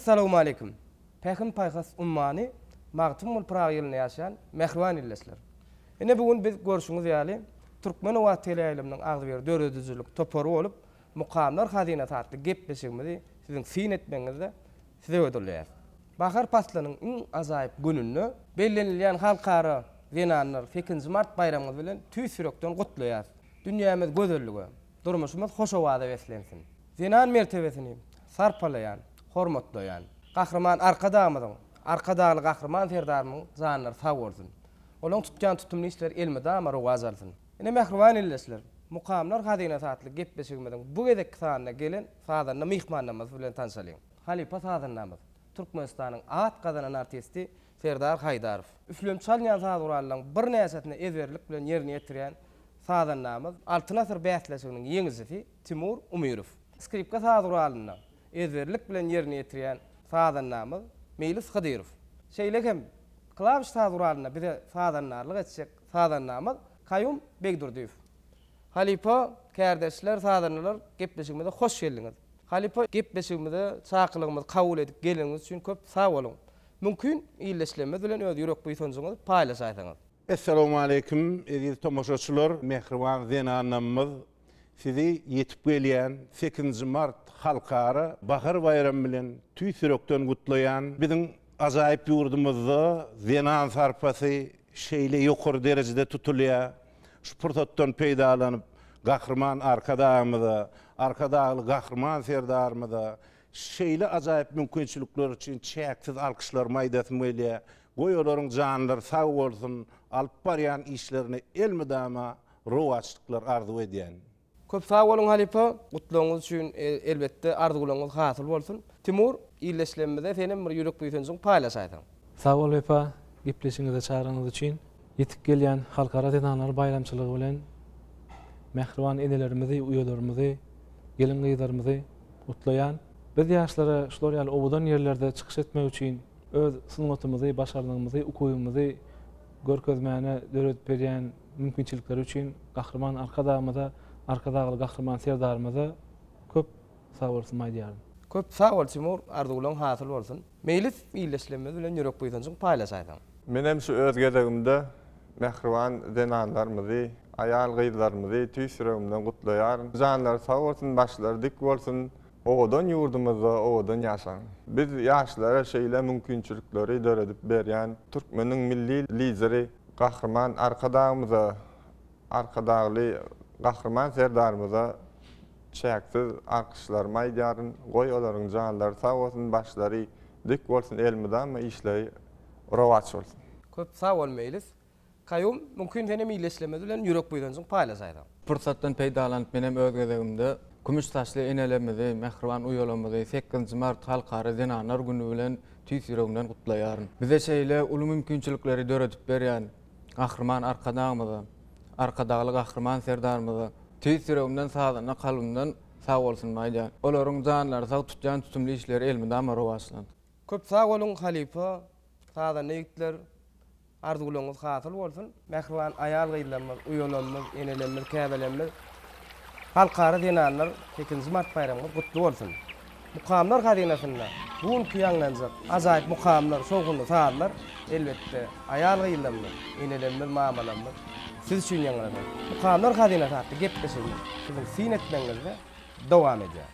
Essalawmaleýkim! Pähim-paýhas ummany Magtymguly Pyragy ýylynda ýaşaýan mähriban ildeşler! Ine bu gün biz görşüňiz ýaly Türkmen owazy teleýaýlymynyň agzybir döredijilik topary bolup Mukamlar hazynasy atly gepleşigimizi siziň syn etmegiňizde size hödürleýäris. Bahar paslynyň iň ajaýyp gününde bellenilýän Halkara zenanlar sekizinji mart baýramyňyz bilen tüýs ýürekden gutlaýarys. Dünýämiz gözellige, durmuşymyz hoş owaza beslensin! Zenan mertebesini sarpalaýan, hormatlaýan Gahryman Arkadagymyzyň, Arkadagly Gahryman Serdarymyň janlary sag bolsun! Olaň tutýan tutumly işleri elmydama rowaç alsyn! Ine, mähriban ildeşler, Mukamlar hazynasy atly gepleşigimiziň bu gezekki sanynda gelen sazanda myhmanlarymyz bilen tanşalyň. Halypa sazandamyz, Türkmenistanyň at gazanan artisti Serdar Haýdarow. Üflenip çalynýan saz gurallaryň birnäçesini ezberlik bilen ýerine ýetirýän sazandamyz, Altyn asyr bäsleşiginiň ýeňijisi Timur Umyrow. Skripka saz guralynda ezberlik bilen ýerine ýetirýän sazandamyz Meýlis Hydyrow. Şeýle hem klawiş saz guralynda bize sazandarlyk etjek sazandamyz Kaýum Begdurdyýew. Halypa kärdeşler, sazandalar gepleşigimize hoş geldiňiz. Halypa gepleşigimize çakylygymyzy kabul edip geleniňiz üçin köp sag boluň. Mümkin ildeşlerimiz bilen öz ýürek buýsanjyňyzy paýlaşaýsaňyz. Essalawmaleýkim eziz tomaşaçylar, mähriban zenanlarymyz sizi ýetip gelýän sekizinji mart halkara bahar baýramy bilen tüýs ýürekden gutlaýan. Biziň ajaýyp ýurdumyzda zenan sarpasy şeýle ýokary derejede tutulýar. Şu pursatdan peýdalanyp Gahryman Arkadagymyza, Arkadagly Gahryman Serdarymyza şeýle ajaýyp mümkinçilikler üçin çäksiz alkyşlarymy aýdasym gelýär. Goý olaryň janlary sag bolsun, alyp barýan işlerine elmydama rowaçlyklar arzuw edýän. Köp sag boluň halypa, gutlagyňyz üçin elbetde arzuwlaryňyz hasyl bolsun. Timur, ildeşlerimize senem bir ýürek buýsanjyňy paýlaşaýsaň. Sag bol Wepa, gepleşigiňize çagyryňyz üçin. Ýetip gelýän Halkara zenanlar baýramçylygy bilen mähriban enelerimizi, uýalarymyzy, gelin-gyzlarymyzy gutlaýan. Biz ýaşlara şular ýaly owadan ýerlerde çykyş etmek üçin öz sungatymyzy, başarnygymyzy, ukybymyzy görkezmäne döredip berýän mümkinçilikleri üçin Gahryman Arkadagymyza, Arkadagly Gahryman Serdarymyza köp sagbolsun aýdýaryn. Köp sag bol Timur, arzuwlaň hasyl bolsun. Meýlis ildeşlerimiz bilen ýürek buýsanjyňy paýlaşaýsaň. Menem şu öz gezegimde mähriban zenanlarymyzy, aýal-gyzlarymyzy tüýs ýüregimden gutlaýaryn. Janlary sag bolsun, başlary dik bolsun, owadan ýurdumyzda owadan ýaşaň. Biz ýaşlara şeýle mümkinçilikleri döredip berýän türkmeniň Milli Lideri Gahryman Arkadagymyza, Arkadagly Gahryman Serdarymyza çäksiz alkyşlarymy aýdýaryn. Goý olaryň janlary sag bolsun, başlary dik bolsun, elmydama işleri rowaç bolsun. Köp sag bol Meýlis. Kaýum, mümkin senem ildeşlerimiz bilen ýürek buýsanjyňy paýlaşaýsaň. Pursatdan peýdalanyp menem öz gezegimde kümüş saçly enelerimizi, mähriban uýalarymyzy sekizinji mart Halkara zenanlar güni bilen tüýs ýüregimden gutlaýaryn. Bize şeýle uly mümkinçilikleri döredip berýän Gahryman Arkadagymyza, Arkadagly Gahryman Serdarymyza tüýs ýüregimden sazanda kalbymdan sag bolsunymy aýdýan. Olaryň janlary sag tutýan tutumly işleri elmydama rowaçlansyn. Köp sag boluň halypa sazanda ýigitler arzuwlaryňyz hasyl bolsun. Mähriban aýal-gyzlarymyz, uýalarymyz, enelerimiz, käbelerimiz Halkara zenanlar sekizinji mart baýramyňyz gutly bolsun! Mukamlar hazynasynda bu günki ýaňlanjak ajaýyp mukamlar, şowhunly sazlar, elbetde, aýal-gyzlarymyz, enelerimiz, mamalarymyz siz üçin ýaňlanar. Mukamlar hazynasy atly gepleşigimiz siziň syn etmegiňizde dowam edýär.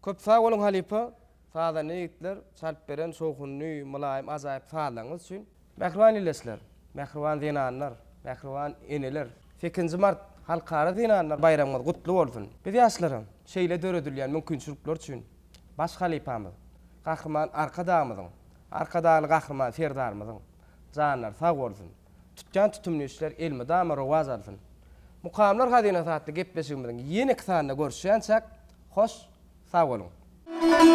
Köp sag boluň halypa, sazanda ýigitler, çalyp beren şowhunly, mylaýym ajaýyp sazlaryňyz üçin. Mähriban ildeşler, mähriban zenanlar, mähriban eneler! Sekizinji mart Halkara zenanlar baýramyňyz gutly bolsun! Biz ýaşlara şeýle döredilýän mümkinçilikler üçin baş halypamyz Gahryman Arkadagymyzyň, Arkadagly Gahryman Serdarymyzyň janlary sag bolsun! Tutýan tutumly işler elmydama rowaç alsyn! Mukamlar hazynasy atly gepleşigimiziň ýeneki sanynda görüşýänçäk, hoş sag boluň!